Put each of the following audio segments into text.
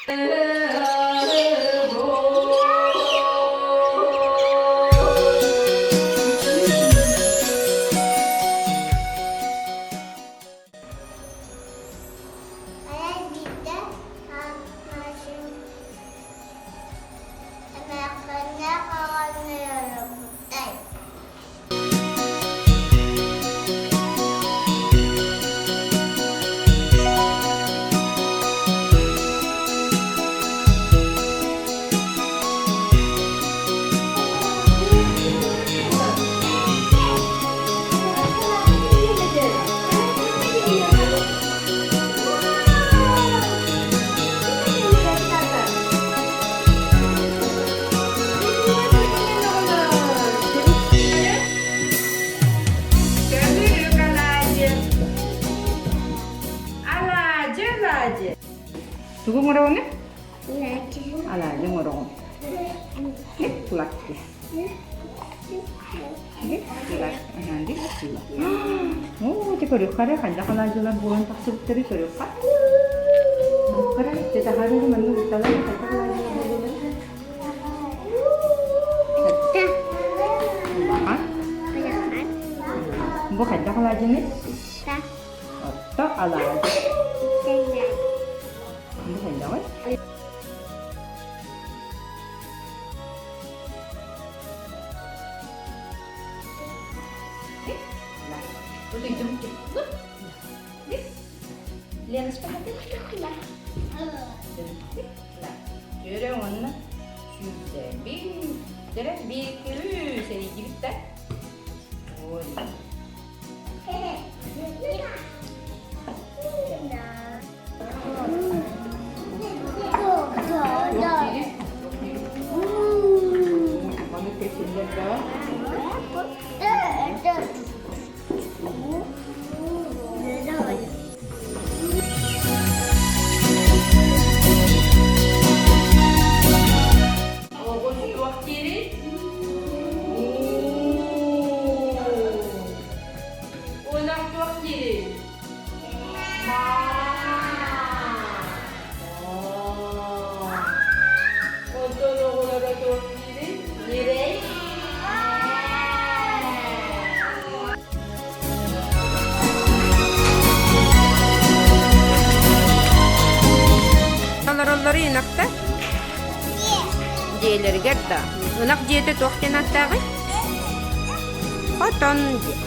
Арай биирдэ Эмээххиннээх оҕонньорбутай Көмүрүк алаадьы. Алаадьы, алаадьы. Тугу оҥороҕуҥ? Алаадьы оҥороҕун. Кулакки. Оо, ити көрүөххэ эрэ, хайдах алаадьылар буолан тахсыбыттары көрүөххэ. Көрө, ити таһаарыыны манна укталар, хайдах алаадьылар буоллулар? Улахан. Бу хайдах алаадьыный? Отто алаадьы. Бу хайдаҕый? Леночка, Түөрэ уонна сүүрдэбин. Дэрэ биир сэрийдибит да. Ой. Оҕус туох диирий? Ынах туох диирий? Онтон оҕолоро туох диирий? Ньирэй? Олороллору ынахта? Дьиэлэригэр да. Ынах дьиэтэ туох диэн ааттааҕый? Хотон диэн.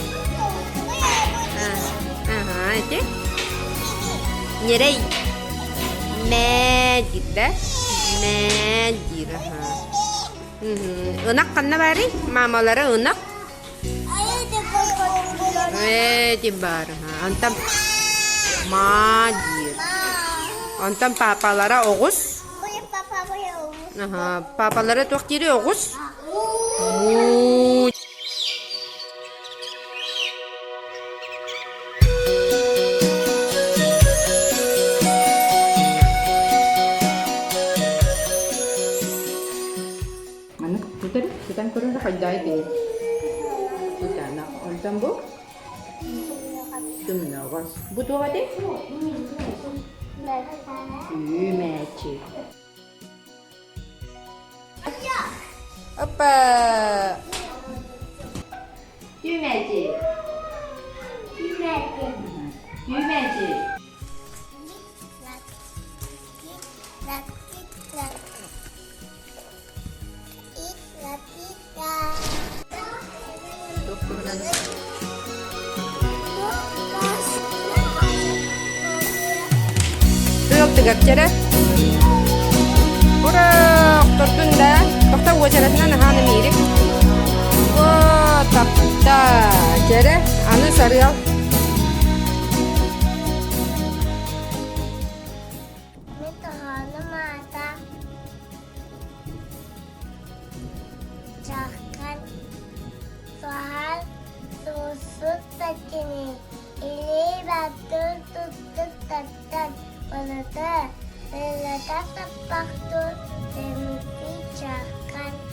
Аха, ити. Ньирэй. Мээ диир да? Мээ диир, аха. Ынах ханна баарый? Маамалара ынах. Ээ, ити баар, аха. Онтон маа диир. Онтон паапалара оҕус. Аха, паапалара туох диирий оҕус? Муу. Маннык тутар, тутан көрөр хайдаай кини. Тутана. Онтон бу Тымныгас. Бу туох этэй? Үүмээчи. Опа! Үүмээчи. Үүмээчи. Үүмээчи. Тыал тыгар Ура! Охтордун да. Тохто уочаратынан аһаан эмиирик. О, тапта. Чэрэ, аны сарыал. Мин тоһооном аата Чаххан Суһал суусут такини илии баттын туттут таттан Ылыта ылыта саппахтур Тэмити чаххан.